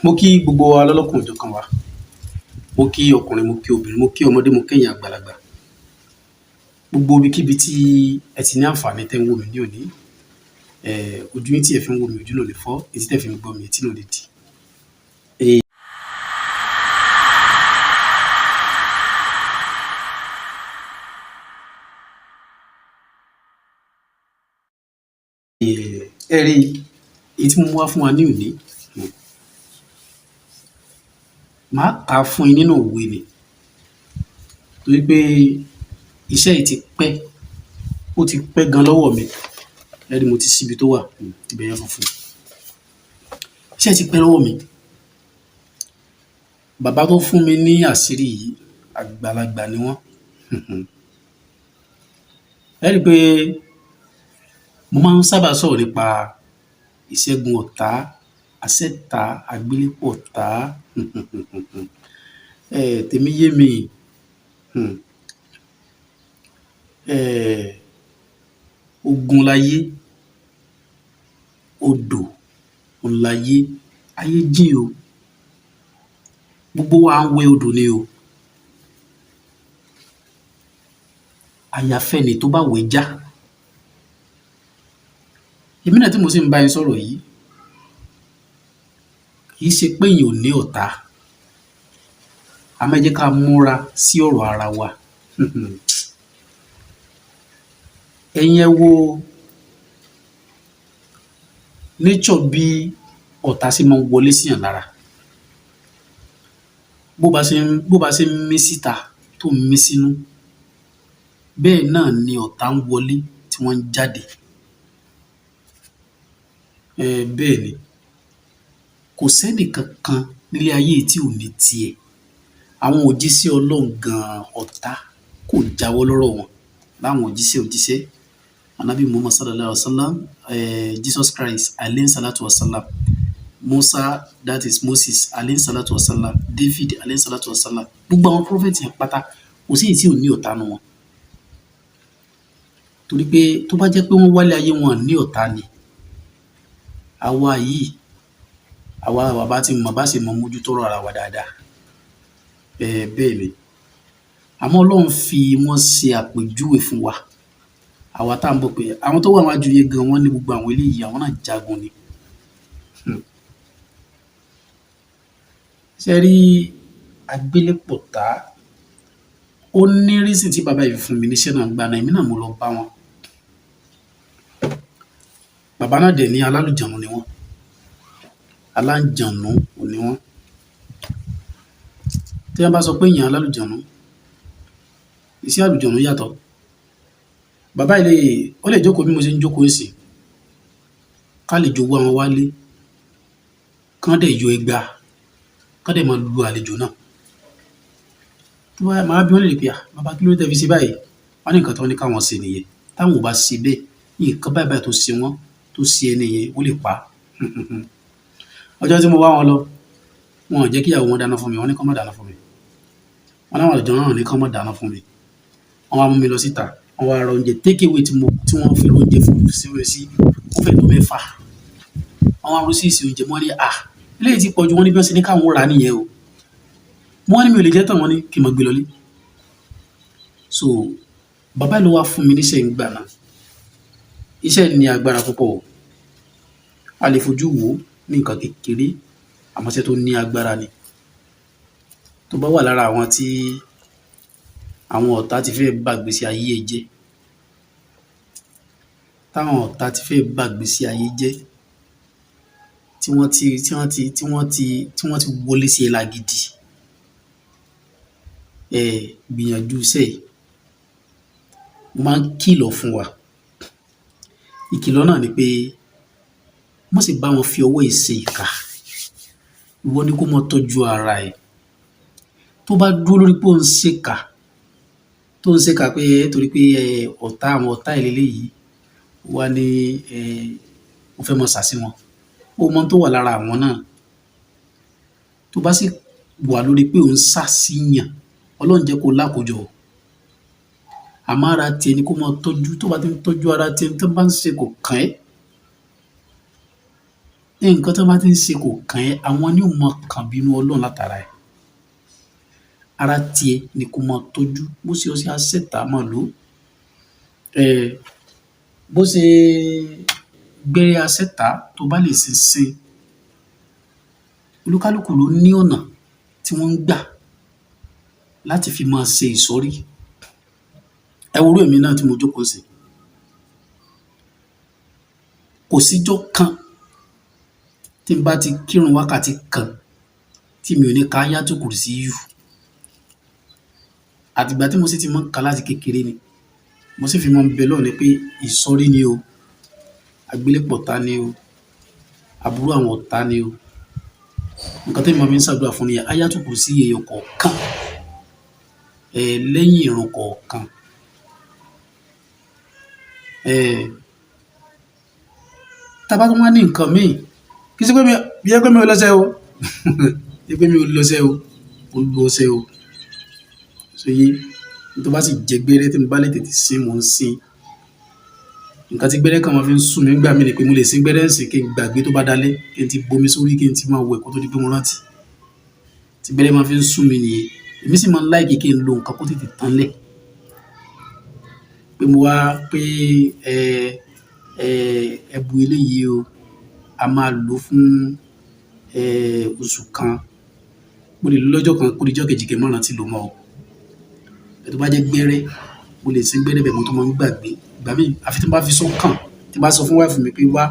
Mo kí gbogbo wa lọ́lọ́kan-ò-jọ̀kan wa. Mo kí ọkùnrin, mo kí obìnrin, mo kí ọmọdé, mo kẹ́yin àgbàlagbà. Gbogbo ibikíbi tí ẹ ti ní àǹfààní tẹ́ ń wò mí ní òní, ojú yín tí ẹ fi ń wò mí, ojú náà ò ní fọ́, etí tẹ́ fi ń gbọ́ mi, etí náà ò ní dì. Ẹ rí èyí tí mo mú wá fún wa ní òní, màá kà á fún yín nínú òwe ni, torí pé iṣẹ́ yìí ti pẹ́, ó ti pẹ́ gan lọ́wọ́ mi. Ẹ rí mo ti ṣíbi tó wà, ibẹ̀ yẹn funfun. Iṣẹ́ yìí ti pẹ́ lọ́wọ́ mi. Bàbá tó fún mi ní àṣírí yìí, àgbàlagbà ni wọ́n. Ẹ rí pé mo máa ń sábà sọ̀rọ̀ nípa ìṣẹ́gun ọ̀tá, àṣẹ́ta, àgbélépọ̀ ọ̀tá. Tèmi yé mi. Ogun láyé, odò òun láyé, ayé jìn o. Gbogbo wa ń wẹ odò ni o. Àyàfẹ́ni tó bá wẹ̀ẹ́ já. Èmi náà tí mo sì ń bá yín sọ̀rọ̀ yìí, kì í ṣe pé èèyàn ò ní ọ̀tá. Àmọ́ ẹ jẹ́ ká múra sí ọ̀rọ̀ ara wa. Ẹ̀yin ẹ wo nature bí ọ̀tá ṣe máa ń wọlé síyàn lára. Bó bá ṣe ń mí síta tó ń mí sínú, bẹ́ẹ̀ náà ni ọ̀tá ń wọlé tí wọ́n ń jáde. Bẹ́ẹ̀ ni. Kò sẹ́nì kankan nílé ayé yìí tí ò ní tiẹ̀. Àwọn òjíṣẹ́ Ọlọ́run gan-an, ọ̀tá kò jáwọ́ lọ́rọ̀ wọn. Láwọn òjíṣẹ́ Ànábì Muhammad sallallahu alaihi wasallam, Jesus Christ alayhi salatu wasalam, Musa, that is Moses alayhi salatu wasalam, David alayhi salatu wasalam. Gbogbo àwọn prophet yẹn pátá, kò sí èyí tí ò ní ọ̀tá nínú wọn. Torí pé tó bá jẹ́ pé wọ́n wálé ayé wọn ò ní ọ̀tá ni, àwa yìí, àwa bàbá ti mọ̀ bá ṣe mọ mójútó ọ̀rọ̀ ara wa dáadáa. Bẹ́ẹ̀ ni. Àmọ́ Ọlọ́run fi wọ́n ṣe àpèjúwe fún wa. Àwa tá ń bọ̀ pé àwọn tó wà níwájú yín gan, wọ́n ní gbogbo àwọn eléyìí, àwọn náà jagun ni. Ṣé ẹ rí agbélépọ̀tá? Ó ní reason tí bàbá yìí fi fún mi níṣẹ́ náà nígbà náà, èmi náà mo lọ bá wọn. Bàbá náà dẹ̀ ní alálùjànnú ni wọ́n. Aláǹjànú ni wọ́n. Tí wọ́n bá sọ pé èèyàn alálùjànnú, iṣẹ́ àlùjànnú yàtọ̀. Bàbá yìí lè, ó lè jókòó bí mo ṣe ń jókòó nísìnyí, kálejò wá wọn wálé, kán dẹ̀ yọ ẹgba, kán dẹ̀ máa lu àlejò náà. Tó bá yá, màá bi wọ́n léèrè pé, à, bàbá kí ló dé tẹ́ fi ṣe báyìí? Wọ́n ní nǹkan tí wọ́n ní káwọn ṣe nìyẹn. Táwọn ò bá ṣe bẹ́ẹ̀, nǹkan báyìí báyìí tó ṣe wọ́n, tó ṣe ẹni yẹn, ó lè pa á. Ọjọ́ tí mo wá wọn lọ, wọn ò jẹ́ kí ìyàwó wọn dáná fún mi, wọ́n ní kán má dáná fún mi. Wọ́n láwọn àlùjànnú náà ní kán má dáná fún mi. Wọ́n wá mú mi lọ síta, wọ́n wá ra oúnjẹ take away tí wọ́n fi oúnjẹ fún mi sí, ó fẹ́ tó mẹ́fà. Wọ́n wá oríṣiríṣi oúnjẹ, wọ́n ní, à, eléyìí ti pọ̀jù, wọ́n ní bí wọ́n ṣe ní káwọn rà nìyẹn o. Wọ́n ní mi ò lè jẹ́ tán, wọ́n ní kí n máa gbé lọlé. So, bàbá yìí ló wá fún mi níṣẹ́ nígbà náà. Iṣẹ́ yìí ní agbára púpọ̀ o. A lè fojú wò ó ní nǹkan kékeré, àmọ́ iṣẹ́ tó ní agbára ni. Tó bá wà lára àwọn tí àwọn ọ̀tá ti fẹ́ bá ìgbésí ayé ẹ jẹ́, táwọn ọ̀tá ti fẹ́ bá ìgbésí ayé jẹ́, tí wọ́n ti, tí wọ́n ti, tí wọ́n ti, tí wọ́n ti wọlé sí ẹ lágidi, gbìyànjú iṣẹ́ yìí. Mo máa ń kìlọ̀ fún wa. Ìkìlọ̀ náà ni pé má ṣe bá wọn fi ọwọ́ yìí ṣe ìkà. Ìwọ ni kó máa tọ́jú ara ẹ. Tó bá dúró lórí pé ò ń ṣe ìkà, tó ń ṣe ìkà pé torí pé ọ̀tá, àwọn ọ̀tá ẹ léléyìí, wá ní ó fẹ́ máa ṣàsí wọn. Ó mọ ohun tó wà lára àwọn náà. Tó bá sì wà lórí pé ò ń ṣàsíyàn, Ọlọ́run jẹ́ kó lákòjọ. Àmọ́ ara tiẹ̀ ni kó máa tọ́jú. Tó bá ti ń tọ́jú ara tiẹ̀, tó bá ń ṣe kò kàn ẹ́. Nǹkan tó bá ti ń ṣe kò kàn ẹ́, àwọn ni ó mọ kàn bínú Ọlọ́run látara ẹ̀. Ara tiẹ̀ ni kó máa tọ́jú. Bó ṣe ọṣẹ aṣẹ́ta máa lò ó. Bó ṣe gbẹ́rẹ́ aṣẹ́ta tó bá lè ṣe ṣe. Olúkálùkù ló ní ọ̀nà tí wọ́n ń gbà láti fi máa ṣe ìsọ́rí. Ẹ wo irú èmi náà tí mo jókòó sí. Kò síjọ́ kan tí n bá ti kírun wákàtí kan tí mi ò ní ka Ayatul Kursiyyu. Àtìgbà tí mo sì ti máa ń ka láti kékeré ni. Mo sì fi máa ń bẹ Ọlọ́run ni pé ìsọ́rí ni o, agbélépọ̀tá ni o, àbúrò àwọn ọ̀tá ni o. Nǹkan tí mo fi ń ṣàdúrà fún ni Ayatul Kursiyyu ẹyọ kọ̀ọ̀kan, lẹ́yìn ìrun kọ̀ọ̀kan. Tá bá tún wá ní nǹkan míì, kì í ṣe pé mi, kì í ṣe pé mi ò lọ́ṣẹ o. Kì í ṣe pé mi ò lọ́ṣẹ o, mo lo ọṣẹ o. Ṣé yé? Tó bá sì jẹ gbẹ́rẹ́ tí mo bá lè tètè sín, mò ń sín. Nǹkan tí gbẹ́rẹ́ kan máa fi ń sùn mí nígbà mí ni pé mo lè sín gbẹ́rẹ́ ńsìn kí n gbàgbé tó bá dalẹ́, kí n ti bomi sórí, kí n ti máa wẹ̀ kó tó di pé mo rántí. Tí gbẹ́rẹ́ máa fi ń sùn mí nìyẹn. Èmi sì máa ń like kí n lo nǹkan kó tètè tán lẹ̀. Pé mo wá pé ẹbu eléyìí o, a máa lò fún oṣù kan. Mo lè lò lọ́jọ́ kan kó di ọjọ́ kejì kí n má rántí lò mọ́ o. Tó bá jẹ́ gbẹ́rẹ́, mo lè sín gbẹ́rẹ́ bẹ́ẹ̀ mo tún máa ń gbàgbé. Ìgbà mí, àfi tí mo bá fi sọ́kàn, tí mo bá sọ fún wife mi pé wá,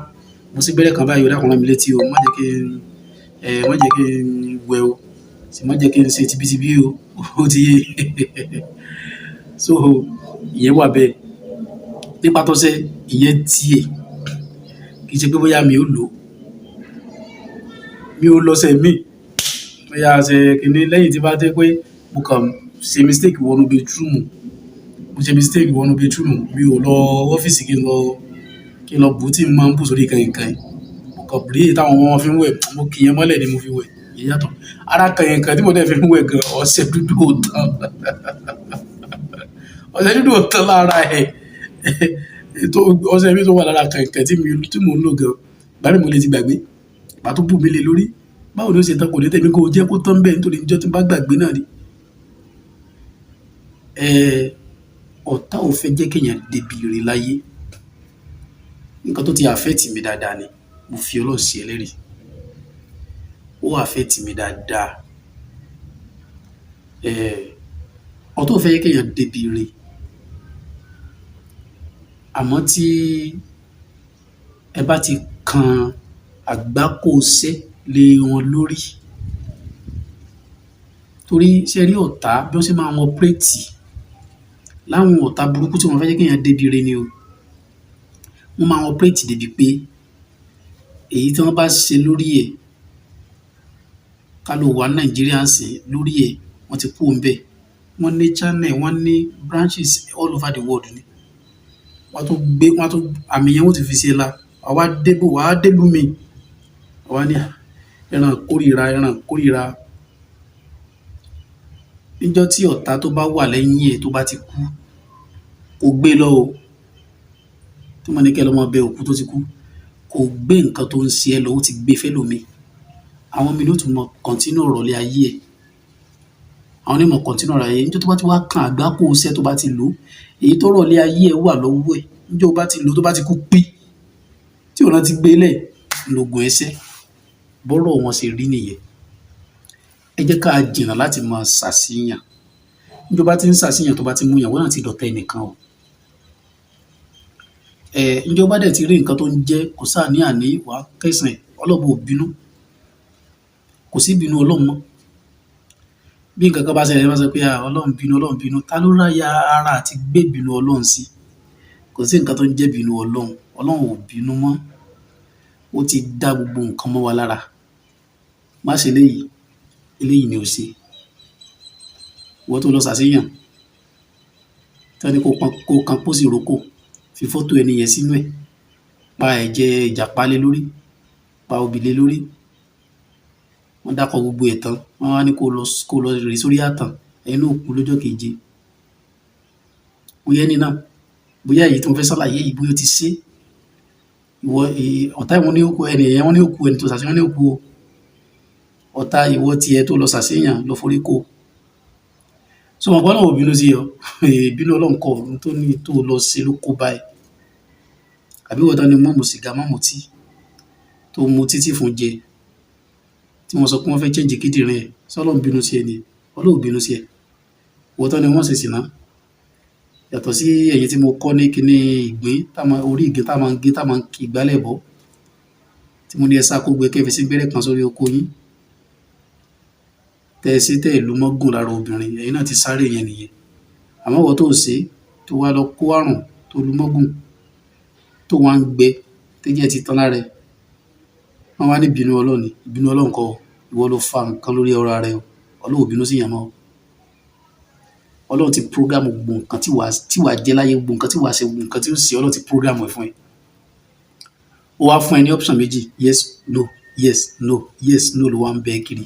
mo sín gbẹ́rẹ́ kan báyìí, ó dákun rán mi létí o, má jẹ́ kí n, má jẹ́ kí n wẹ̀ o, sì má jẹ́ kí n ṣe tibítibí o, ó ti yé. So ìyẹn wà bẹ́ẹ̀. Nípa tọ́ṣẹ, ìyẹn tiẹ̀. Kì í ṣe pé bóyá mi ò lò. Mi ò lọ́ṣẹ mi. Bóyá ṣe kíni lẹ́yìn tí bá jẹ́ pé mo kàn ṣe mistake wọnú bathroom. Mo ṣe mistake wọnú bathroom, mi ò lọ ọ́fíìsì kí n lọ bù tí mo máa ń bù sórí kànìnkànìn. Mo kàn rí èyí táwọn ọmọ fi ń wẹ̀, mo kì í yẹn mọ́lẹ̀ ni mo fi wẹ̀. Ìyẹn yàtọ̀. Ara kànìnkànìn tí mo dẹ̀ fi ń wẹ̀ gan, ọṣẹ dúdú ò tán. Ọṣẹ dúdú ò tán lára ẹ̀. Ọṣẹ mi tó wà lára kànìnkànìn tí mò ń lò gan, ìgbà mí mo lè ti gbàgbé. Màá tún bù mí lé lórí. Báwo ni ó ṣe tán? Kò ní tẹ̀mí kó jẹ́ kó tán bẹ́ẹ̀ nítorí ìjọ́ tí n bá gbàgbé náà ni. Ọ̀tá ò fẹ́ jẹ́ kí èèyàn débi ire láyé. Nǹkan tó ti affect mi dáadáa ni. Mo fi Ọlọ́run ṣe ẹlẹ́rìí. Ó affect mi dáadáa. Ọ̀tá ò fẹ́ jẹ́ kí èèyàn débi ire. Àmọ́ tí ẹ bá ti kan àgbákò iṣẹ́ lé wọn lórí. Torí ṣé rí ọ̀tá bí wọ́n ṣe máa ń operate láwọn ọ̀tá burúkú tí wọ́n fẹ́ jẹ́ kí èèyàn débi ire ni o. Wọ́n máa operate débi pé èyí tí wọ́n bá ṣe lórí ẹ̀, ká ló wà ní Nàìjíríà ńsìn lórí ẹ̀, wọ́n ti kúrò ńbẹ̀. Wọ́n ní channel, wọ́n ní branches all over the world ni. Wọ́n á tún gbé, wọ́n á tún àmì yẹn wọ́n ti fi sí ẹ la. Wà wá débò, wà á délùú mi. Wà á ní ẹran kórìíra, ẹran kórìíra. Níjọ́ tí ọ̀tá tó bá wà lẹ́yìn ẹ̀ tó bá ti kú, kò gbé lọ o. Tí wọ́n ní kí ẹ lọ máa bẹ òkú tó ti kú, kò gbé nǹkan tó ń ṣe ẹ lọ, ó ti gbé fẹ́lòmíì. Àwọn mi ló tún mọ continue ọ̀rọ̀ ilé ayé ẹ̀. Àwọn ní mọ̀ continue ọ̀rọ̀ ayé. Níjọ́ tó bá ti wá kan àgbákò iṣẹ́ tó bá ti lò, èyí tó rọ̀ ilé ayé ẹ wà lọ́wọ́ ẹ̀. Níjọ́ ó bá ti lò, tó bá ti kú pí, tí òun náà ti gbé lẹ̀, lògùn ẹsẹ̀. Bọ́rọ̀ wọn ṣe rí nìyẹn. Ẹ jẹ́ ká jìnnà láti máa ṣàṣìyàn. Níjọ́ bá ti ń ṣàṣìyàn tó bá ti mú yàn, wọ́n náà ti dọ̀tá ẹnìkan o. Níjọ́ bá dẹ̀ ti rí nǹkan tó ń jẹ́ kò sáà ní àní wà kẹsàn ẹ̀, Ọlọ́run ò bínú. Kò sí ìbínú Ọlọ́run mọ́. Bí nǹkan kan bá ṣẹlẹ̀, ẹ máa sọ pé, à, Ọlọ́run bínú, Ọlọ́run bínú. Ta ló ráyà ara àti gbé ìbínú Ọlọ́run sí? Kò sí nǹkan tó ń jẹ́ ìbínú Ọlọ́run. Ọlọ́run ò bínú mọ́. Ó ti dá gbogbo nǹkan mọ́ wa lára. Má ṣe eléyìí, eléyìí ni o ṣe. Ìwọ tó lọ ṣàṣìyàn, tí wọ́n ní kó kan pósí ìrókò, fi fọ́tò ẹni yẹn sínú ẹ̀, pa ẹ̀jẹ̀ ìjàpá lé lórí, pa obì lé lórí. Wọ́n dákọ̀ gbogbo ẹ̀ tán, wọ́n wá ní kó lọ rè sórí ààtàn, ẹni náà ó kú lọ́jọ́ keje. Bóyá ẹni náà, bóyá èyí tí mo fẹ́ ṣàlàyé yìí, bóyá ó ti ṣe. Ìwọ ọ̀tá ìwọ ní ó kú, ẹni yẹn wọ́n ní ó kú, ẹni tó sàṣì wọ́n ní ó kú o. Ọ̀tá ìwọ tiẹ̀ tó lọ sàṣìyàn ló forí kó. So mọ̀ pé Ọlọ́run ò bínú sí ọ. Ìbínú Ọlọ́run kọ́ ohun tó ní tó lọ ṣe ló kó bá ẹ. Àbí ìwọ tán ní má mu sìgá, má mutí, tó mu títí fún jẹ, tí wọ́n sọ pé wọ́n fẹ́ change kíndìnrín ẹ, ṣé Ọlọ́run bínú sí ẹ ni? Ọlọ́run ò bínú sí ẹ. Ìwọ tán ní wọ́n ṣe sìná. Yàtọ̀ sí ẹ̀yin tí mo kọ́ ní kíní ìgbín, tá máa orí ìgbín tá máa ń gé, tá máa ń ki ìgbálẹ̀ bọ́. Tí mo ní ẹ sá kó gbẹ kẹ́ fi sí gbẹ́rẹ́ kan sórí oko yín. Tẹ́ ẹ ṣe tẹ́ ẹ lu mọ́gùn lára obìnrin, ẹ̀yin náà ti sáré yẹn nìyẹn. Àmọ́ ìwọ tó ò ṣe, tó wá lọ kó àrùn, tó lu mọ́gùn, tó wá ń gbẹ, tẹ́jẹ̀ ti tán lára ẹ. Wọ́n wá ní ìbínú Ọlọ́run ni. Ìbínú Ọlọ́run kọ́ o. Ìwọ ló fa nǹkan lórí ọ̀rọ̀ ara ẹ o. Ọlọ́run ò bínú sí èèyàn mọ́ o. Ọlọ́run ti program gbogbo nǹkan tí wàá jẹ́ láyé, gbogbo nǹkan tí wàá ṣe, gbogbo nǹkan tí ó ṣe, Ọlọ́run ti program ẹ̀ fún ẹ. Ó wá fún ẹ ní option méjì: yes, no, yes, no, yes, no ló wá ń bẹ́ kiri.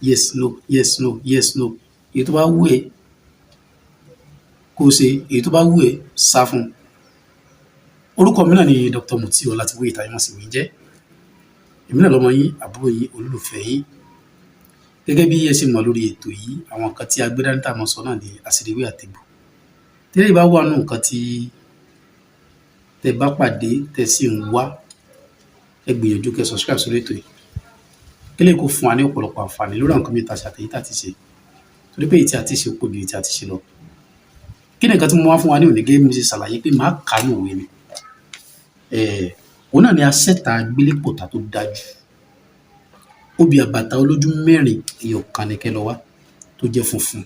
Yes, no, yes, no, yes, no. Èyí tó bá wù ẹ́ kó ṣe, èyí tó bá wù ẹ́ sá fún. Orúkọ mi náà ni Dr. Mutiu Ọlátìwóyè Táyémọ̀sí jẹ́. Èmi náà lọmọ yín, àbúrò yín, olólùfẹ́ yín. Gẹ́gẹ́ bí ẹ ṣe mọ̀ lórí ètò yìí, àwọn nǹkan tí a gbé dání tá a máa sọ náà ni àṣírí ewé àtegbò. Tẹ́lẹ̀ bá wà nínú nǹkan tí tẹ bá pàdé, tẹ sì ń wá, ẹ gbìyànjú kẹ́ subscribe sórí ètò yìí. Kí lè kó fún wa ní ọ̀pọ̀lọpọ̀ àǹfààní lórí àwọn nǹkan mìíràn tá a ṣe àtèyí tá a ti ṣe. Torí pé èyí tí a ti ṣe pọ̀ ju èyí tí a ti ṣe lọ. Kí ni nǹkan tí mo wá fún wa ní òní? Gẹ́gẹ́ bí mo ṣe ṣàlàyé pé màá kà á nínú ìwé mi. Òun náà ni aṣẹ́ta gbélépọ̀tà tó dájú. Obì àbàtà olójú mẹ́rin, ẹyọ kan ni kẹ́ lọ wá tó jẹ́ funfun.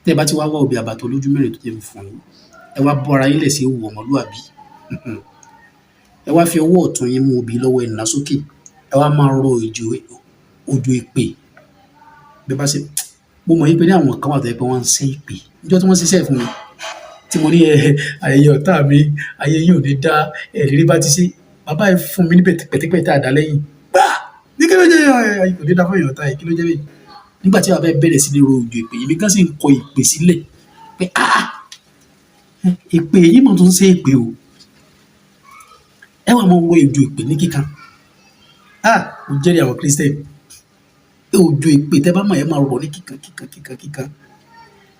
Tẹ́ ẹ bá ti wá wá obì àbàtà olójú mẹ́rin tó jẹ́ funfun yìí, ẹ wá bọ́ ara yín lẹ̀ sí ìhòòhò ọmọlúàbí. Ẹ wá fi ọwọ́ ọ̀tún yín mú obì lọ́wọ́, ẹ nà sókè. Ẹ wá máa rọ òjò èpè. Bí ẹ bá ṣe, mo mọ̀ wípé ní àwọn kan wà tó jẹ́ pé wọ́n ń ṣẹ́ èpè. Níjọ́ tí wọ́n ṣiṣẹ́ fún mi, tí mo ní ẹ ayẹyẹ ọ̀tá mi, ayé yín ò ní dá, ẹ rírí bá ti ṣe. Bàbá yìí fún mi ní pẹ̀tẹ̀pẹ̀tẹ̀ àdá lẹ́yìn. Gbá! Ní kí ló jẹ́ ẹ kò ní dá fún èèyàn ọ̀tá yìí, kí ló jẹ́ bẹ́ẹ̀? Nígbà tí bàbá yìí bẹ̀rẹ̀ sí ní ro òjò èpè, èmi gan sì ń kọ èpè sílẹ̀ pé ah! Èpè yìí mà tún ṣe èpè o. Ẹ wá máa wo òjò èpè ní kíkan. Ah! Mo jẹ́rìí àwọn Christian. Òjò èpè tẹ́ bá mọ̀, ẹ máa rọ̀ ní kíkan, kíkan, kíkan, kíkan.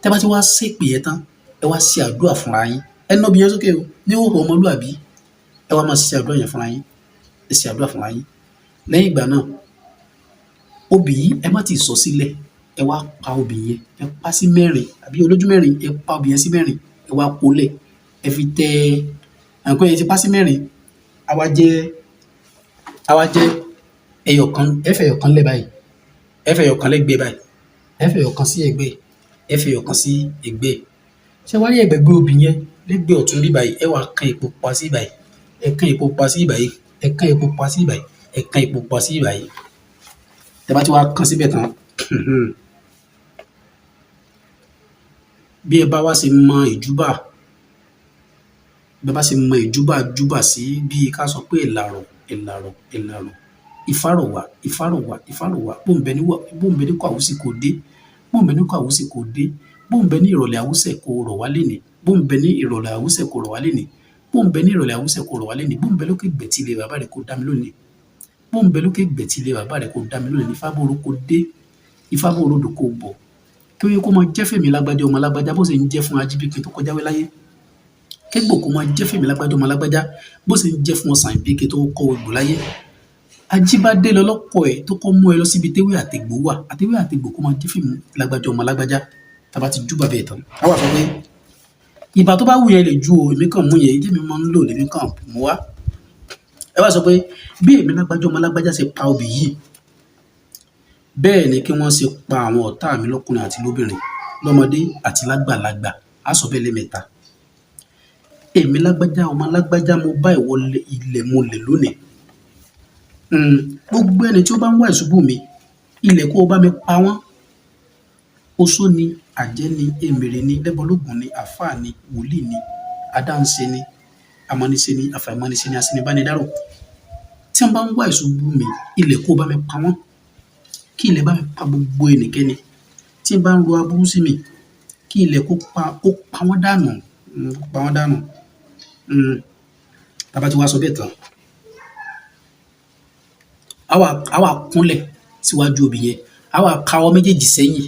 Tẹ́ bá ti wá ṣépè yẹn tán, ẹ wá ṣe àdúrà fúnra yín. Ẹ ná obì yẹn sókè o, ní ìhòòhò ọmọlúàbí. Ẹ wá máa ṣe àdúrà yẹn fúnra yín. Ẹ ṣe àdúrà fúnra yín. Lẹ́yìn ìgbà náà, obì yìí ẹ má tí ì sọ sílẹ̀. Ẹ wá pa obì yẹn, ẹ pa sí mẹ́rin àbí olójú mẹ́rin, ẹ pa obì yẹn sí mẹ́rin, ẹ wá kólẹ̀. Ẹ fi tẹ àǹkó yẹn ti pa sí mẹ́rin. A wá jẹ́ ẹyọ kan, ẹ fẹ́ ẹyọ kan lẹ̀ báyìí. Ẹ fẹ́ ẹyọ kan lẹ́gbẹ̀ẹ́ báyìí. Ẹ fẹ́ ẹyọ kan sí ẹ̀gbẹ́. Ẹ fẹ́ ẹyọ kan sí ẹ̀gbẹ́. Ṣé wá rí ẹ̀gbẹ̀gbẹ́ obì yẹn lẹ́gbẹ̀ẹ́ ọ̀tún bí báyìí, ẹ wá kan epo pupa sí báyìí. Ẹ kan epo pupa sí báyìí. Ẹ kan epo pupa sí báyìí. Ẹ kan epo pupa sí báyìí. Tẹ́ bá ti wá kan síbẹ̀ tán, bí ẹ bá wá ṣe mọ ìjúbà, bí ẹ bá ṣe mọ ìjúbà júbà sí, bí ká sọ pé ìlàrọ̀, ìlàrọ̀, ìlàrọ̀, ìfárọ̀wà, ìfárọ̀wà, ìfárọ̀wà, bóńbẹ ní bóńbẹ ní kò àwúsì kò dé, bóńbẹ ní kò àwúsì kò dé, bóńbẹ ní ìrọ̀lẹ́ àwúsẹ̀ kò rọ̀ wá lénìí, bóńbẹ ní ìrọ̀lẹ́ àwúsẹ̀ kò rọ̀ wá lénìí, bóńbẹ ní ìrọ̀lẹ́ àwúsẹ̀ kò rọ̀ wá lénìí, bóńbẹ lókè gbẹ̀tì ilé bàbá rẹ̀ kò dá mi lónìí, bóńbẹ lókè gbẹ̀tì ilé bàbá rẹ̀ kò dá mi lónìí, Ifábóoru kò dé, Ifábóoru odò kò bọ̀, kí ó yẹ kó máa jẹ́ fèmí lágbájá ọmọ lágbájá bó ṣe ń jẹ́ fún Ajíbíkin tó kọjáwé láyé, kégbò kó máa jẹ́ fèmí lágbájá ọmọ lágbájá bó ṣe ń jẹ́ fún ọ̀sán ìbíke tó kọ́ ogbò láyé. Ajíbádé lọlọ́kọ̀ ẹ̀ tó kọ́ mú ẹ lọ síbi téwé àtegbò wà, àtewé àtegbò kó máa jẹ́ fèmí lágbájá ọmọ lágbájá. Tá a bá ti júbà bẹ́ẹ̀ tán, a wá sọ pé ìbà tó bá wù yẹn lè ju o, èmi kàn mú yẹn, èyí tèmi máa ń lò lèmi kàn mú wá. Ẹ wá sọ pé bí èmi lágbájá ọmọ lágbájá ṣe pa obì yìí, bẹ́ẹ̀ ni kí wọ́n ṣe pa àwọn ọ̀tá mi lọ́kùnrin àti lóbìnrin, lọ́mọdé àti lágbàlagbà. Á sọ bẹ́ẹ̀ lẹ́ẹ̀mẹ́ta. Èmi lágbájá ọmọ lágbájá, mo bá ìwọ ilẹ̀ mulẹ̀ lónìí. Gbogbo ẹni tí ó bá ń wá ìṣubú mi, ilẹ̀ kó o bá mi pa wọ́n. Oṣó ni, àjẹ́ ni, èmèrè ni, lẹ́bọlógùn ni, àfáà ni, wòlíì ni, adáhunṣe ni, amọ́niṣe ni, àfàìmọ́niṣe ni, aṣinibánidárò. Tí wọ́n bá ń wá ìṣubú mi, ilẹ̀ kó o bá mi pa wọ́n. Kí ilẹ̀ bá mi pa gbogbo ẹnikẹ́ni tí ń bá ń ro aburú sí mi, kí ilẹ̀ kó pa wọ́n dànù, kó pa wọ́n dànù. Tá bá ti wá sọ bẹ́ẹ̀ tán, á wá kúnlẹ̀ síwájú obì yẹn, á wá ka ọwọ́ méjèèjì sẹ́yìn,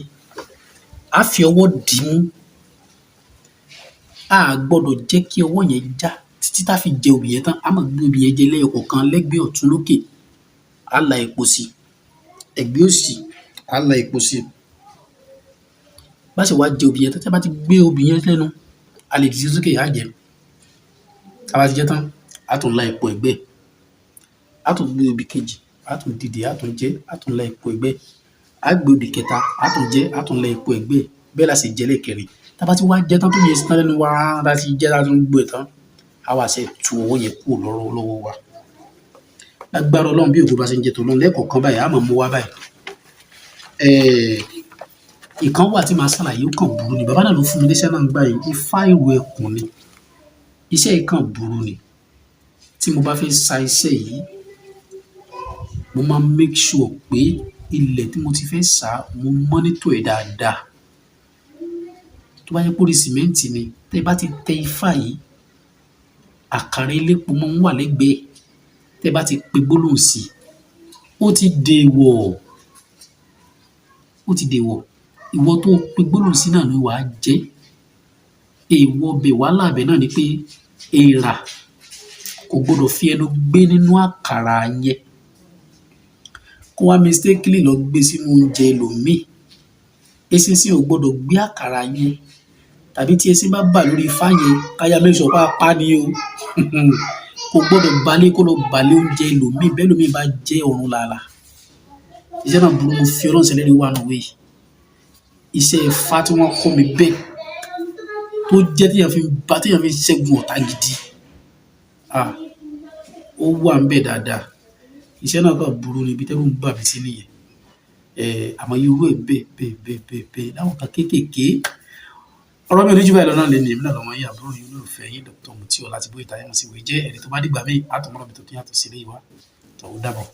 á fi ọwọ́ dì í mú. A à gbọ́dọ̀ jẹ́ kí ọwọ́ yẹn já títí tá fi jẹ obì yẹn tán. Á máa gbé obì yẹn jẹ lẹ́yọ kọ̀ọ̀kan. Lẹ́gbẹ̀ẹ́ ọ̀tún lókè, á la epo sí, ẹ̀gbẹ́ òsì, á la epo sí. Bá ṣe wá jẹ obì yẹn tán, tí a bá ti gbé obì yẹn lẹ́nu, a lè dìde sókè, á jẹ. Tá bá ti jẹ tán, á tún la epo ẹ̀gbẹ́ ẹ̀, á tún gbé obì kejì, á tún dìde, á tún jẹ, á tún la epo ẹ̀gbẹ́ ẹ̀, á gbé obì kẹta, á tún jẹ, á tún la epo ẹ̀gbẹ́ ẹ̀. Bẹ́ẹ̀ la sì jẹ lẹ́ẹ̀kẹrin. Tá bá ti wá jẹ tán, tó yẹn tán lẹ́nu wa, tá ti jẹ, tá tún gbó ẹ̀ tán, á wá ṣe tú ọwọ́ yẹn kúrò lọ́wọ́ wa. Lágbára Ọlọ́run, bí ògo bá ṣe ń jẹ tọlọ́run, lẹ́ẹ̀kọ̀ọ̀kan báyìí, á máa mú wá báyìí. Ìkan wà tí màá ṣàlàyé, ó kàn burú ni. Bàbá náà ló fún mi níṣẹ́ náà gbà yìí. Ifá ìrù ẹkùn ni. Iṣẹ́ yìí kàn burú ni. Tí mo bá fẹ́ sa iṣẹ́ yìí, mo máa ń make sure pé ilẹ̀ tí mo ti fẹ́ sá, mo monitor ẹ̀ dáadáa. Tó bá jẹ́ pé orí sìmẹ́ǹtì ni, tẹ́ ẹ bá ti tẹ ifá yìí, àkàrà elépo máa ń wà lẹ́gbẹ̀ẹ́. Tẹ́ ẹ bá ti pe gbólóhùn sí i, ó ti dèèwọ̀, ó ti dèèwọ̀. Ìwọ tó pe gbólóhùn sí náà ni wàá jẹ́. Èèwọ̀ bẹ̀, wàhálà bẹ̀ náà ni pé èèrà kò gbọdọ̀ fi ẹnu gbé nínú àkàrà yẹn, kó wá mistakenly lọ gbé sínú oúnjẹ ẹlòmíì. Eṣinṣin ò gbọdọ̀ gbé àkàrà yẹn, tàbí tí eṣin bá bà lórí ifá yẹn, ká yá make sure pé a pa ni o. Kò gbọdọ̀ balẹ̀, kó lọ balẹ̀ oúnjẹ ẹlòmíì. Bẹ́ẹ̀ lòmíì bá jẹ́, ọ̀run làálàá. Iṣẹ́ náà burú. Mo fi Ọlọ́run ṣẹlẹ́rìí wà nù wéyìí. Iṣẹ́ ifá tí wọ́n kọ́ mi bẹ́ẹ̀, tó jẹ́ téèyàn fi ń bá téèyàn fi ń ṣẹ́gun ọ̀tá gidi, ah, ó wà ń bẹ̀ dáadáa. Iṣẹ́ náà kàn burú ni, ibi tẹ́rù ń bà mí sí nìyẹn. Àmọ́ irú ẹ̀ bẹ́ẹ̀ bẹ́ẹ̀ bẹ́ẹ̀ bẹ́ẹ̀ bẹ́ẹ̀ láwọn nǹkan kéékèèké. Ọ̀rọ̀ mi ò ní jù báyìí lọ náà lé ní. Èmi náà lọ́mọ yín, àbúrò yín, olólùfẹ́ yín, Dr. Mutiu Ọlátìbóyè Táyé sí ìwé jẹ́ ẹni. Tó bá dìgbà míì, á tún mọ́rọ̀ mi tó tún yàtọ̀ sí eléyìí wá. Tó, ó dàbọ̀.